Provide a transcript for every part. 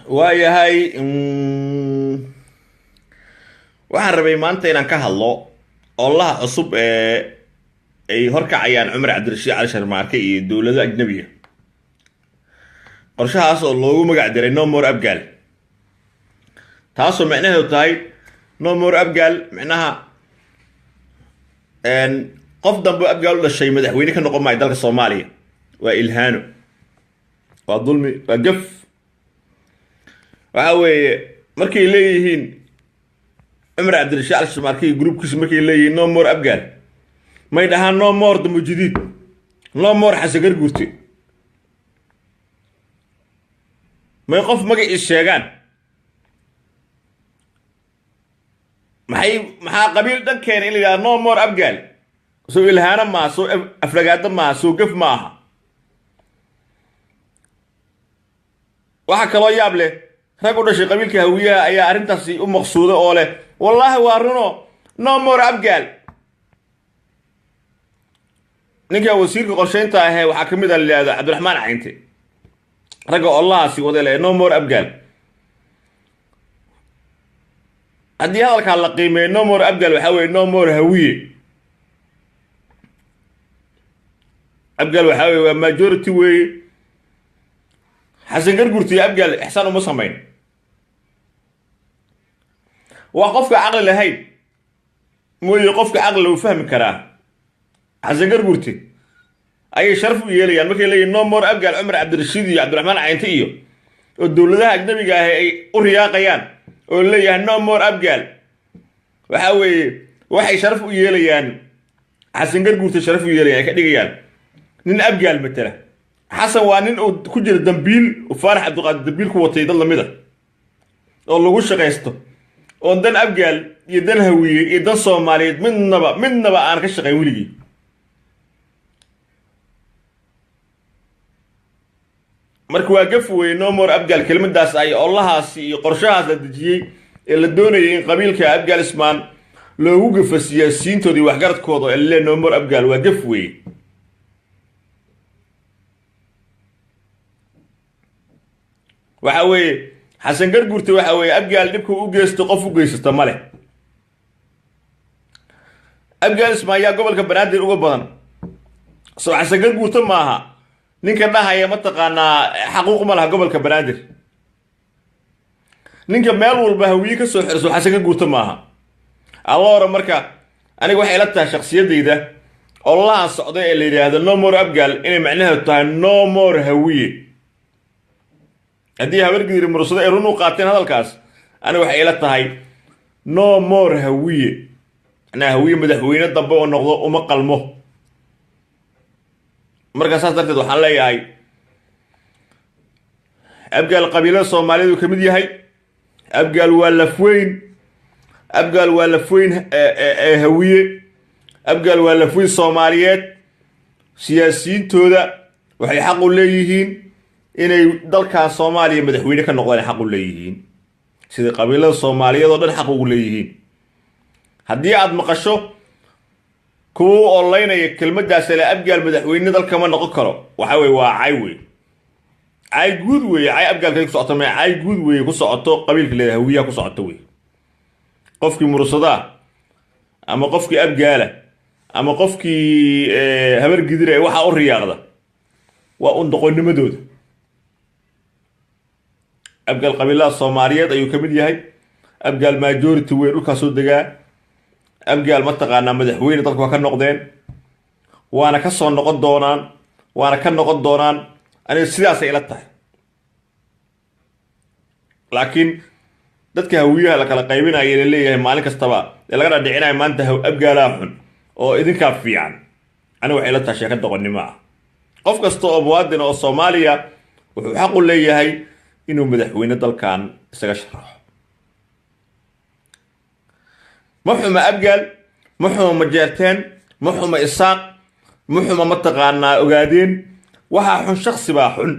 Waayahay, waxaan rabay maanta inaan ka hadlo olaha cusub ee ay horkacayaan Cumar Cabdirashiid Cali Sharmaarke iyo dowlado ajnabiya, qorshahaas oo loogu magac diray No More Abgaal, taasoo micnaheedu tahay No More Abgaal, micnaha qof dambe Abgaal u dhashay madaxweyne ka noqon maayo dalka Soomaaliya. Waa ilhaano, waa dulmi, waa gaf. Waxa weeye markay leeyihiin Cumar Cabdirashiid Cali Sharmaarke iyo gruubkiisa, markay leeyihiin No More Abgaal, may dhahaan no more Damujadiid, no more Xasan Garguurte, may qof magaciis sheegaan? Maxay, maxaa qabiil dhan keenay in la yidhahda no more Abgaal? Soo ilhaano maaha? Soo aflagaado maaha? Soo gaf ma aha? Waxaa kaloo yaab leh, rag u dhashay qabiilka Hawiyaha ayaa arrintaasi u maqsuuday oo leh wallaahi waa runo, no more Abgaal. Ninka wasiirka qorsheynta ahee waxaa ka mid a la yidhahdo Cabdiraxmaan Cayinte, ragga olahaasi wada leh no more Abgaal. Haddii hadalkaa la qiimeeyo, no more Abgaal waxaa weye no more Hawiye. Abgaal waxaa weye waa majority weeye. Xasan Gargurta iyo Abgaal ixsaan uma samayn. Waa qofka caqli lahayn mooye, qofka caqli uu fahmi karaa. Xasan Gargurte ayay sharaf u yeelayaan markay leeyihin no more Abgaal, Cumar Cabdirashiid iyo Cabdiraxmaan Caynte iyo oo dowladaha ajnabiga ah ay u riyaaqayaan oo leeyahay no more Abgaal. Waxa weeye waxay sharaf u yeelayaan Xasan Garguurta, sharaf u yeelayaan, ay ka dhigayaan nin Abgaal matala. Xasan waa nin uu ku jira dambiil, Faarax Cabdiqaadir dambiil ku watay, dad lamid a oo lagu shaqaysto, oo dan Abgaal iyo dan Hawiye iyo dan Soomaaliyeed midnaba aan ka shaqayn weligii. Marka waa gaf weye no more Abgaal. Kelimadaas ay olahaasi iyo qorshahaas la dejiyey ee la doonayay in qabiilka Abgaal Ismaan loogu gafo siyaasiyiintooda iyo waxgaradkooda ee le no more Abgaal, waa gaf weye. Waxa weeye Xasan Garguurta waxa weeye Abgaal dhibka u geysto qof u geysata ma leh. Abgaal Ismaan yaa gobolka Banaadir uga badan? Soo Xasan Garguurta maaha ninka dhahaya mataqaanaa xaquuq ma laha gobolka Banaadir? Ninka meel walba Hawiye ka soo xirso Xasan Garguurta maaha? Alloora, marka aniga waxay ila tahay shaksiyadayda olaha socda ee la yidhaahdo no more Abgaal inay macnaheedu tahay no more Hawiye. Haddii Habargidiri Mursado ay run u qaateen hadalkaas, aniga waxay ila tahay no more Hawiye, macnaha Hawiye madaxweyne dambe oo noqdo uma qalmo. Marka saas darteed waxaan leeyahay Abgaal qabiilada Soomaaliyeed uu ka mid yahay. Abgaal waa lafweyn, Abgaal waa lafweyn ee Hawiye, Abgaal waa lafweyn Soomaaliyeed. Siyaasiyiintooda waxay xaq u leeyihiin inay dalkan Soomaaliya madaxweyne ka noqdaan, xaq u leeyihiin sida qabiilada Soomaaliyeed oo dhan xaq ugu leeyihiin. Haddii aad maqasho kuwa u olaynaya kelmadaas ele Abgaal madaxweyne dalkama noqon karo, waxa weye waa cay wey, cay guud weeye. Cay Abgaalka ku socoto ma cay guud weeye, ku socoto qabiilka leedahay Hawiyaha ku socoto wey. Qofkii Mursadaa ama qofkii Abgaala ama qofkii Habargidira ee waxaa u riyaaqda waa un doqonnimadooda. Abgaal qabiilada Soomaaliyeed ayuu ka mid yahay. Abgaal majority weyn dhulkaasoo degaa. Abgaal mataqaanaa madaxweyne dalka waa ka noqdeen, waana ka soo noqon doonaan, waana ka noqon doonaan. Aniga sidaasay ila tahay. Laakiin dadka Hawiyaha la kala qaybinaya la leeyahay maalin kastaba ee laga dhadhicinayo maanta Abgaalaha xun oo idinkaa fiican, aniga waxay ila tahay sheeko doqonnimo ah. Qof kasta oo muwaadin oo Soomaaliya wuxuu xaq u leeyahay inuu madaxweyne dalkan isaga sharaxo. Ma xuma Abgaal, ma xuma Majeerteen, ma xuma Isaaq, ma xuma mataqaanaa Ogaadeen. Waxaa xun shaksi baa xun,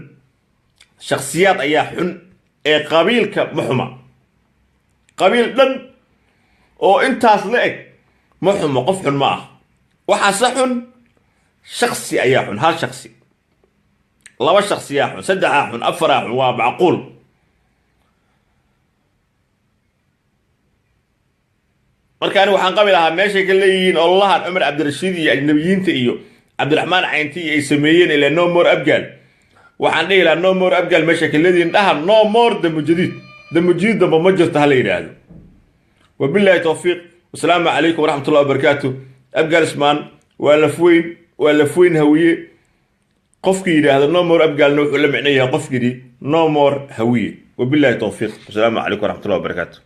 shaksiyaad ayaa xun ee qabiilka ma xuma. Qabiil dhan oo intaas la eg ma xumo, qof xun ma ah. Waxaase xun shaksi ayaa xun, hal shaksi, laba shaksiyaa xun, saddexaa xun, afaraa xun, waa macquul. Marka ani waxaan qabi lahaa meeshay ka leeyihiin ololahan Cumar Cabdirashiid iyo ajnabiyiinta iyo Cabdiraxmaan Caynti iyo ay sameeyeen ilaa "No more Abgaal", waxaan dhihi lahaa "No more Abgaal" meeshay ka leeyihiin dhaha "No more Damujadiid". Damujadiid damba ma jirto hala yidhaahdo. Wabilaahi towfiiq, wasalaamu calaykum waraxmatullahi wabarakaatu. Abgaal Ismaan waa lafweyn, waa lafweyn Hawiye. Qofkii yidhaahdo "No more Abgaalna" wuxuu la micno yahay qof yidhi "No more Hawiye". Wabilaahi towfiiq, wasalaamu calaykum waraxmatullahi wabarakaatu.